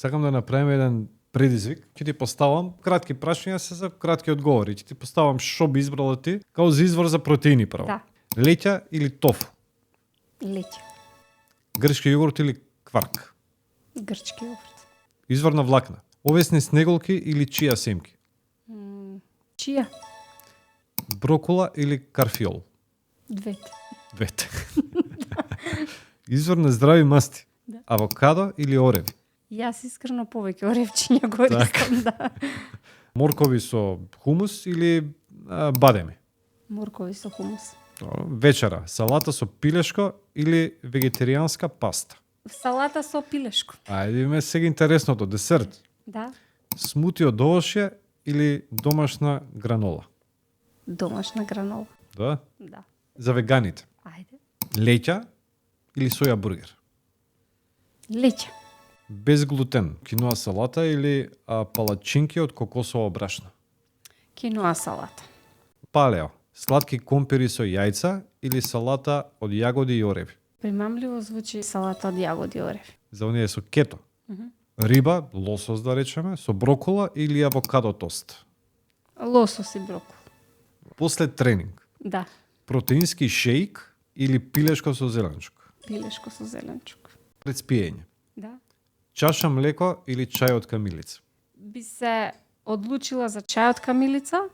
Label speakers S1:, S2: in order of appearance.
S1: Сакам да направиме еден предизвик. Ќе ти поставам кратки прашања се за кратки одговори. Ќе ти поставам што би избрала ти као за извор за протеини прво.
S2: Да.
S1: Леќа или тофу?
S2: Леќа.
S1: Грчки јогурт или кварк?
S2: Грчки јогурт.
S1: Извор на влакна. Овесни снеголки или чија семки?
S2: Чија?
S1: Брокула или карфиол?
S2: Двете.
S1: Двете. Извор на здрави масти.
S2: Да.
S1: Авокадо или ореви?
S2: Јас искрено повеќе оревчиња користам, да.
S1: Моркови со хумус или бадеми?
S2: Моркови со хумус.
S1: Добро. Вечера, салата со пилешко или вегетаријанска паста?
S2: Салата со пилешко.
S1: Ајде ме сега интересното, десерт.
S2: Да.
S1: Смути од овошје или домашна гранола?
S2: Домашна гранола.
S1: Да.
S2: Да.
S1: За веганите.
S2: Ајде.
S1: Леќа или соја бургер?
S2: Леќа.
S1: Без глутен, киноа салата или палачинки од кокосово брашно?
S2: Киноа салата.
S1: Палео, сладки компири со јајца или салата од јагоди и ореви?
S2: Примамливо звучи салата од јагоди и ореви.
S1: За оние со кето. Риба, лосос да речеме, со брокола или авокадо тост?
S2: Лосос и брокол.
S1: После тренинг,
S2: Да.
S1: протеински шејк или пилешко со зеленчук?
S2: Пилешко со зеленчук.
S1: Пред спиење.
S2: Да.
S1: Чаша млеко или чај од камилица?
S2: Би се одлучила за чај од камилица,